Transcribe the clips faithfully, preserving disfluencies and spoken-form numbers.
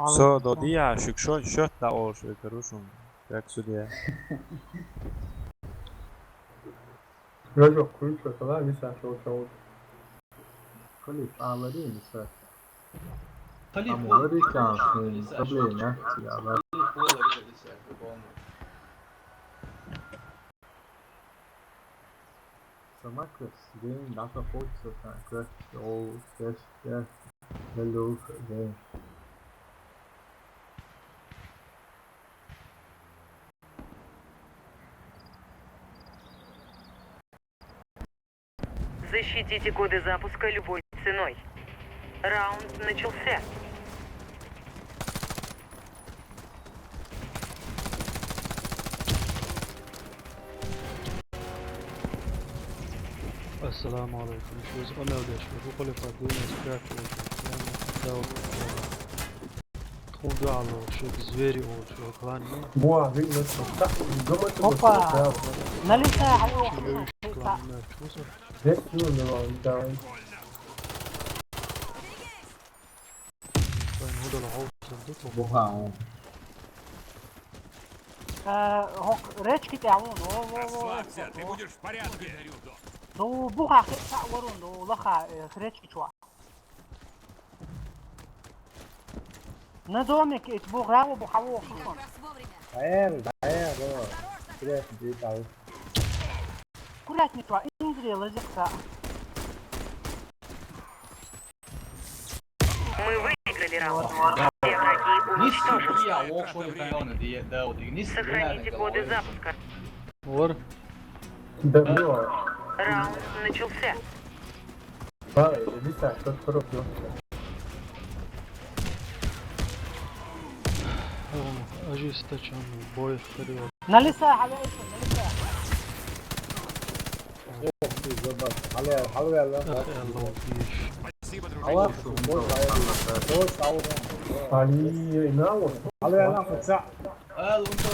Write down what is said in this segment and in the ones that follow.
Со, додияшик, шо, шо та олш, короче, как судья. Рожок, круто, да, не сам шел, шел. Клип, а, Ларин, не сам. Клип, Ларин, не сам, проблема, я, да. Самакрес, день, дата фокуса, так, о, yes, yes, hello, день. Защитите коды запуска любой ценой. Раунд начался. Ассаламу алейкум. Şu özü önemli. Şu bu kalifa dönüyor. Спрятал. Тхундуало, вообще звери, вообще клан. Буа, видно, что так, думаю, что Опа! Да. На лице, алло, Чего клан, чего за? Здесь, ну, не важно, да. Блин, вот это, вот это. Буха, он. Э, гок, речки ты, алло, ну, во, во, во. Расслабься, ты будешь в порядке. Ну, буха, хе-, ха, ворон, ну, лоха, э, речки чуа. На домик, ит бу граво, бу хаво, кушон. Аэр, аэр, бро. Интересно, ты там. Аккуратней, чувак, индри, лазерка. Мы выиграли раунд. Все враги уничтожены. Сохраните коды запуска. Ор. Да, бро. Раунд начался. Да, иди так, кто, кто рубил? О, ожесточённый бой вперёд. На лице, алло, на лице. Ох ты, забар. Алло, алло, алло. Ах, алло, видишь. Алло, бой, бой, бой, алло. Али, на, вот. Алло, алло, хотя. Эл, он то,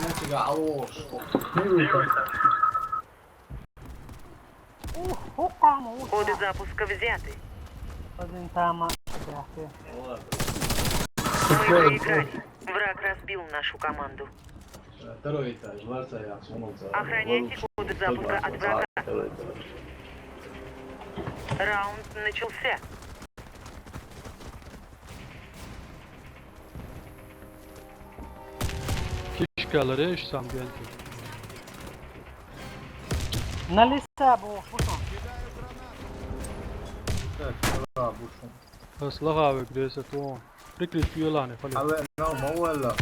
он тебя, алло. Первый так. Ух, ух, там, ух. Коды запуска взяты. Один там, а, да, ты. Мы проиграли. Враг разбил нашу команду. Второй этаж, ларца я сунул за. Охраняйте коды запуска от врага. Второй этаж. Раунд начался. Кишкалар, еш сам генти. На листа бу, пушон. Так, да, пушон. Аслага вегресе тон. Прикрытие лане, пале. Але, но, мауэла.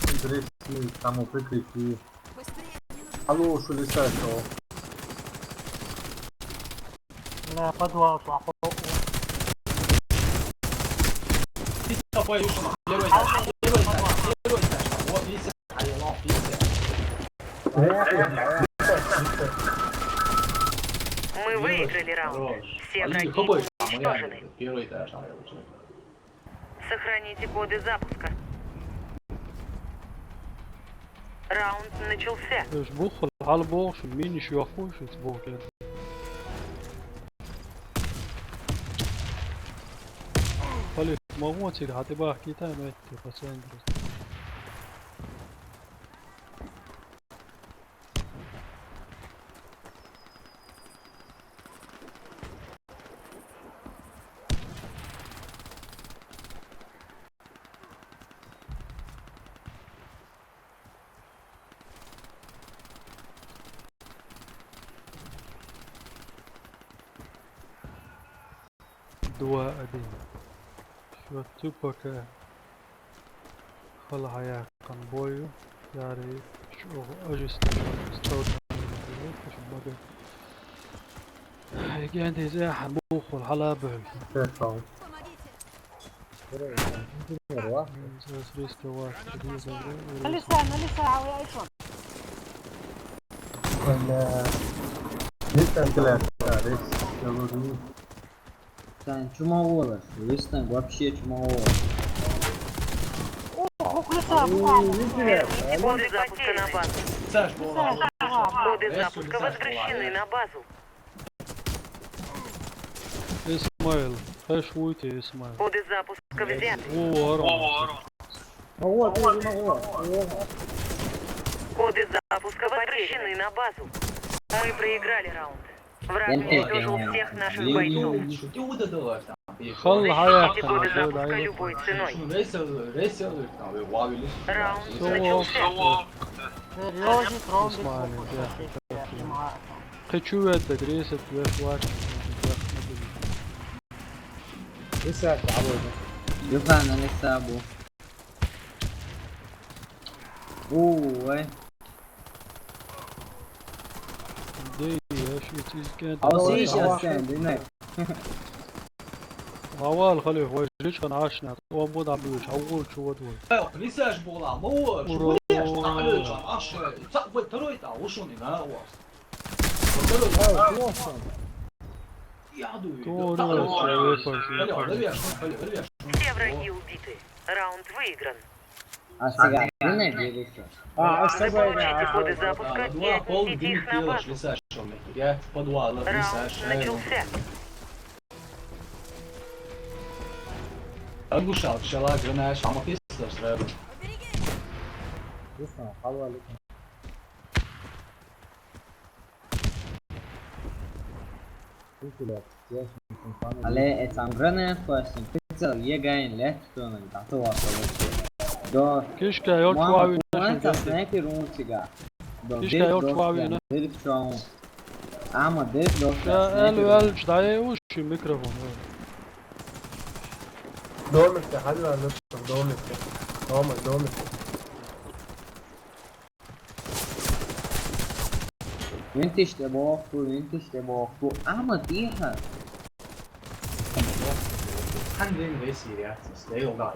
Прикрытие, само прикрытие. Алло, что листа, что? Бля, подвал, плохо. Ты что, поешь? Первый этаж, первый этаж, первый этаж. Вот, видите? Ай, лох, видите? Мы выиграли раунд. Хорош. Все враги уничтожены. Первый этаж, там, я лучше. Сохраните коды запуска. Раунд начался. Еш бухал, хал бохш, миниш йохуш, еш бухал. Пале, могу отсюда, а ты бах, Китай, но это по центру. Два один. Всё, тупо. Хала хая кан бою. Яри, шу ожесточённый, стал. Мага. Ген деза хан бухал хала бой. Сесал. Алиса, Алиса, а вы айфон? Бля. Листа, бля, да, рейс, я говорю. Тань, чумоволос, листа, вообще чумоволос. О, ох, листа, бухал. Коды запуска на базу. Саш, коды запуска возвращены на базу. Исмаил. Хэш вуйте, Исмаил. Коды запуска взяты. О, Арон. А вот, я не могу. О. Коды запуска возвращены на базу. Мы проиграли раунд. Враг уничтожил всех наших бойцов. Хал хаяхтана, Коды запуска любой ценой. Раунд начался. Серьёзно, Исмаил, да. Хочу это, грезит, я хватит. Лиса, абу. Юхан, лиса, абу. Уу, ай. Дэй, я ши тизкен. Ал сиш астен, динэ. Авал хали, вай жич хан ашна. О, бу да бу, чавгур чувод вай. Лиса ж бола, мо, ура. Аш, ца, вай, второй та, ушён и на вас. Второй. А, классно. Я думаю, второй. Все враги убиты. Раунд выигран. А сега, не, не, не, не. А, а сега, Заполучите коды запуска и отнесите их на базу. Раунд начался. Оглушал, шалак, гранаш, а мы пистолет сразу. Вкусно, халва летит. Але эцамгрэнэ пэсэн. Пиццэл егаин лэт тонэн, татуа пэлэсэ. До. Кишка, ёр чуави. Мама, снайпер унтига. До. Кишка, ёр чуави, на. Дэрик чуаун. Ама дэрик до. Эл, эл, чдай уши микрофон. Домик, ты халила, ну что, домик. Дома, домик. Винтиш те боху, винтиш те боху. Ама тихо. Хан вин веси реакция, стейл да.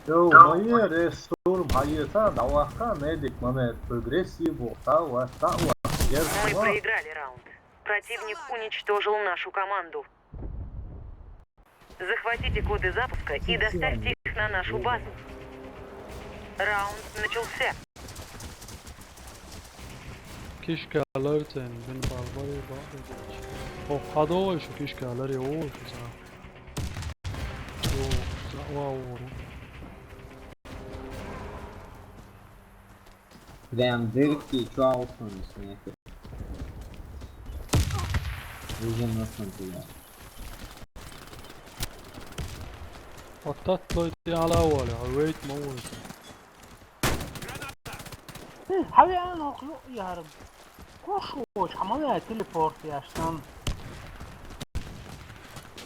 Йо, мои ресурм, хайета, даваха, медик, маме, прогрессив, та, ва, та, ва. Мы проиграли раунд. Противник уничтожил нашу команду. Захватите коды запуска и доставьте их на нашу базу. Раунд начался. Кишкалар тен, бин балбари ба. О, хадо шу кишкалари, о, шу са. О, са, ва, о. Прям дырки, чё, аусунус, нахер. Уже на самом деле. Оттат лойти ала валя, а вейт ма войти. Хм, хавиан охлу ярым. Кош уоч, хамамя телепорт яштан.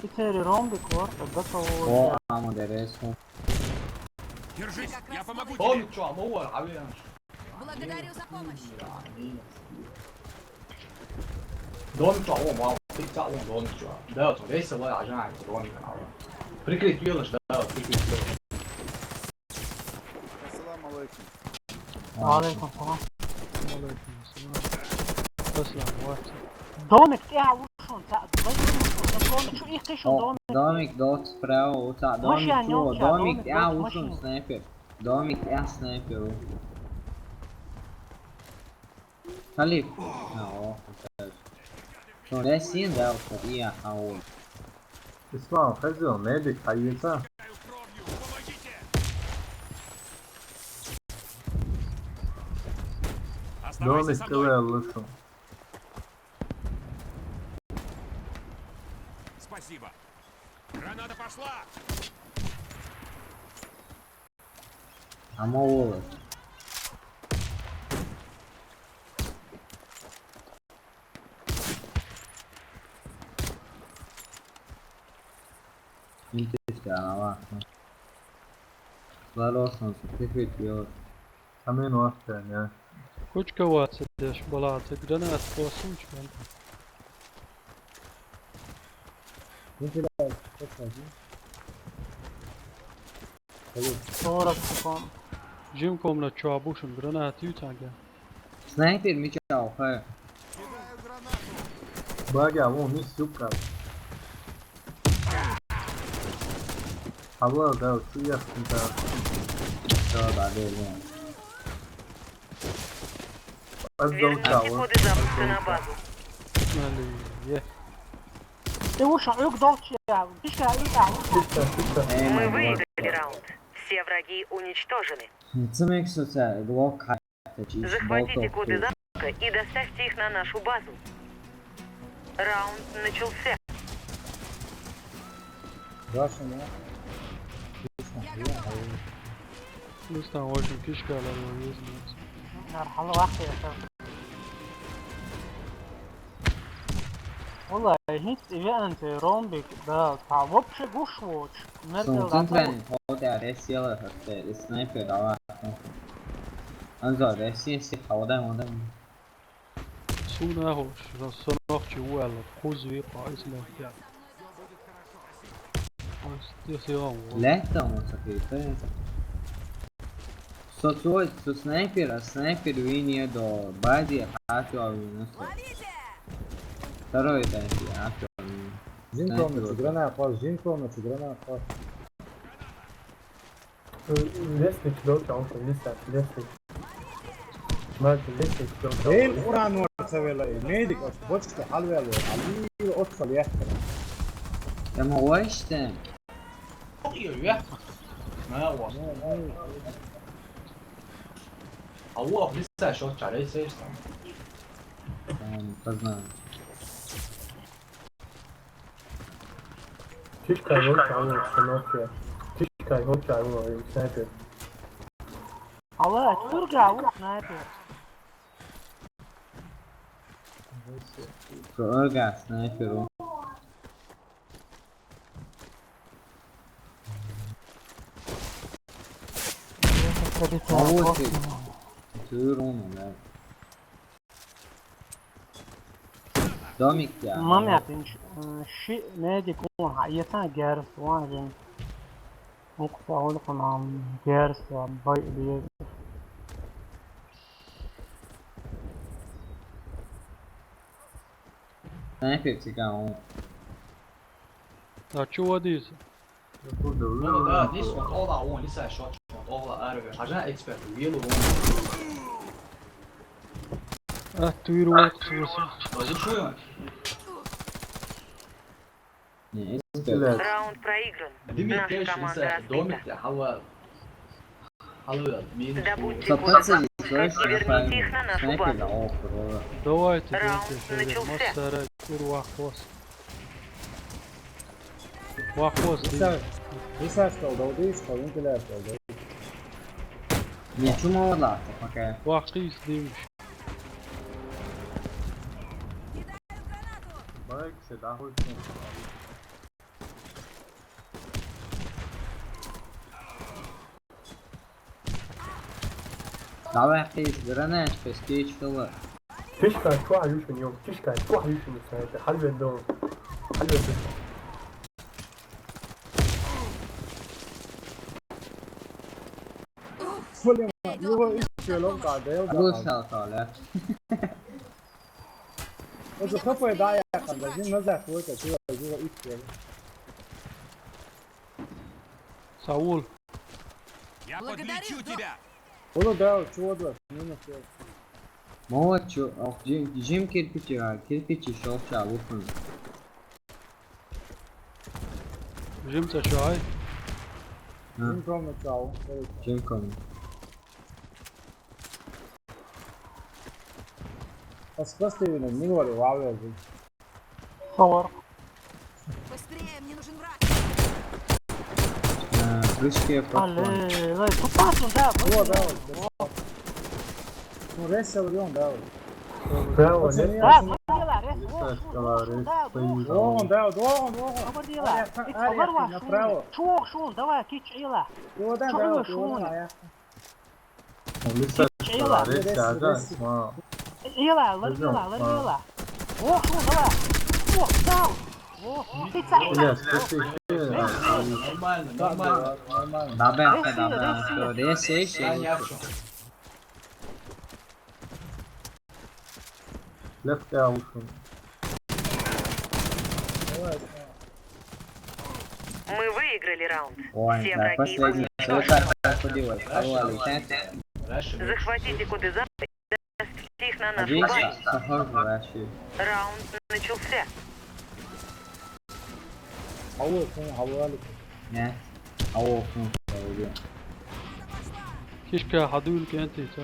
Итери ромби кварта готово. О, ама дересу. Держись, я помогу тебе. Томик, чё, ама уор, хавиан. Благодарю за помощь. Домик чё, о, мал, ты чё, о, домик чё. Да, то есть, вот, а, жан, домик, а, вот. Прикрыть велыш, да, прикрыть велыш. Ассаламу алейкум. Алейкум салам. Алейкум салам. Ассаламу алейкум. Домик, я ушёл, да, домик, шу, их ты шу, домик. Домик, дот, справа, вот, а, домик, чё, домик, я ушёл, снайпер. Домик, я снайперу. Халиф. А, о, опять. Что, я син, да, вот, и я, а, о. Ислам, хозяин, медик, хайыса. Домик, кылы лысым. Спасибо. Граната пошла! Ама уолу. Интересно, ама. Ларосун, ты фиг делать. Амин, вахтен, я. Кучка ватса деш, балаца, гранат, посунч, мэн. Интересно, подходи. Сорок секунд. Жим комнат чуабушим, гранат ютага. Снайпер мича алха. Баги, а вон, не, сука. Алла, да, вот я, да. Да, да, да, да. Верните коды запуска на базу. Алле. Ты уж ог долчи, ты же ог, ог. Чисто, чисто. Эй, Мы мой выиграли раунд. Все враги уничтожены. Цемек соца, лок хатта, чиш, Захватите коды замка и доставьте их на нашу базу. Раунд начался. Ваша мать. Rustam, очень кишка, ладно, не знаю. Нархала вахта я сам. Валлахи, хинт иве анте ромбик, да, та вообще гуш воч. Сун центральный хода ресила хатта, и снайпер дала. Анзо ресия си хода мода. Сунахуш, рассанахчи уалла, хузви, qa, исма. Астихиам. Лето, он сакритает. Со цой, со снайпер, а снайпер вине до бази, а то вине со. Второй тайпи, а то вине. Жин комнату, гранат, пас, жин комнату, гранат, пас. Лестник, лёгкий, он лестник, лестник. Мать, лестник, лёгкий. Эй, уран варца вела, медик, от бочка, халвела, али, от саляхтара. Ама уаштем. А вот, не знаю, что чарай сесть там. Познаю. Чишка, лёгкий, он снайпер. Чишка, лёгкий, он снайпер. Алла, турга, вот снайпер. Кога снайперу. А вот ты. Ты ровно, да. Домик я. Мамя, ты ши медик, он, а я там герс, он же. Укпа, он к нам герс, бай, бай. Снайпер цыган. А чё водится? Ну да, здесь вот ола, он, лиса, шот, шот, ола, арве. Хажа эксперт, вилу, он. А, туйру вот, туйру. Слушаю. Не, эксперт. Раунд проигран. Дими Наша пеш, команда лиса, разбита. домик, я хава. Хава, минус. Добудьте Со коды пацаны, замка слышь, и верните их на нашу снайпер на базу. округа. Давайте, Раунд давайте, Федор, начался. Масара, туйру вахос. Вахос, Виса, виса что, долдыш, что, вентиляция, да? Не, чума вала, пока. Вахис, дымш. Байк, всегда хуй. Давай, хиз, гранатчика, скейч хила. Чишка, чё, аюши, не, чишка, чё, аюши, не снайпер. Халве дом. Халве дом. Блин, его исчелом кадел. Глушал, Толя. Это хп да я когда жим назад вот это чего его исчел. Саул. Я подлечу тебя! Было да, чего да, минус. Молодчу, ох, Джим, Джим кирпичи, а, кирпичи шел ча, лупун. Жим цачай. А, Жим комнату. Джим ком. Спасти не говорю, вавлю. Хор. Быстрее, мне нужен враг. Э, прыжки просто. Алле, ой, купаться, да, О, вот. да, вот. Ну, рейс Саврион, да, вот. Браво, Пацаны, нет? Да, пацаны. смотри, ла, рез, о, шун, шун, да, Вон, да, вот, вон, вон, вон. Хабар дела. Ари, Ик ари, хабар ва, направо. шун. Чуох, шун, давай, кич ила. Его да, Чё да, вы, вот, шун? его да, я. Лиса, Чейла. рейс, Рейс, ага, рейс. сма. Ила, ла, Пойдём, ила, ла, а. ила. О, шун, давай. О, да. О, ты царь. Бля, что ты ещё? Да, да, нормально. Дабе, Рейс, дабе, рейс, что, рейс, рейс, Я не рейс. обшу. Легкая уши. Мы выиграли раунд. Ой, Все да, враги последний. уничтожены. Что так происходило? Второй летает. Раньше. Захватите коды замка и доставьте их на нашу Один базу. раз, похоже, вообще. Раунд начался. Хьо ву, хьо ву, Алик. Не? Хьо ву, хьо ву. Кишка хьадуьйла кӀентий ца.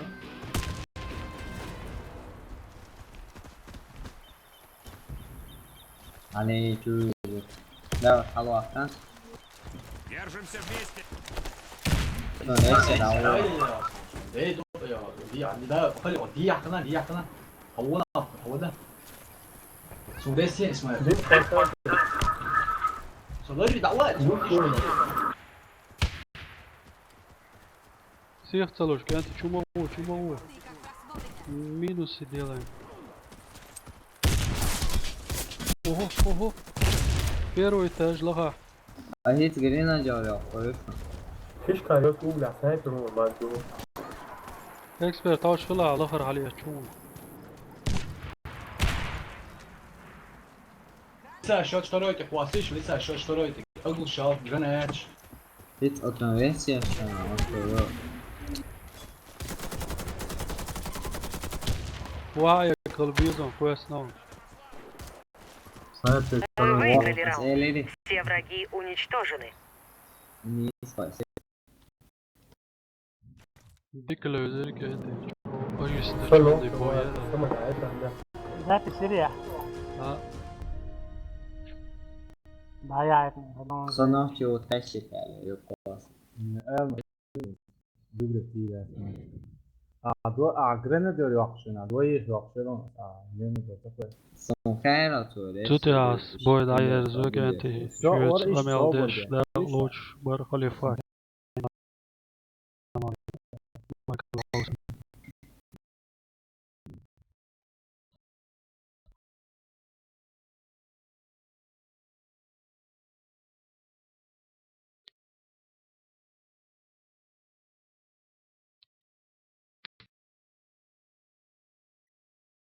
Они чу. Да, алло, а? Держимся вместе. Ну, да, всё, да, Ай, вот. Эй, тут я, я, не да, походи, вот, я хана, я хана. Хавона, хавона. Смотри, смотри. Смотри, давай, смотри, что делаешь. Всех целуешь, кӀентий, чу ма ву, чу ма ву. Минусы делаем. Ого, ого. Первый этаж, лаха. А хӀинца гренадер йоккхуш. Кишка йо тӀулга снайпер ву баду. Эксперт, товш хила, лахар хьале чу. Лица счёт второй, ты хвастаешь, лица счёт второй, ты оглушал, гранатч. It's open version, а, окей, вот. Вай, колбизон, квест нон. Снайпер, Вы второй. Выиграли раунд. Элири. Все враги уничтожены. Не спасибо. Дикла юзерик эти. Ой, Салон, стрёмный бой, это. Самое, это, да. Запись, Илья. А. Да, я это, я думаю, Санах чего тащит, а, я класс. Не, эм, Добре, тире. А, до, а, гренадер йоккхуш, а, до их йоккхуш, а, гренадер такой. Сон хайра цо, да, Тут я с бой да ерзо кӀентий. Всё, ор иш амел собор деш, да. Да, луч бар халифа.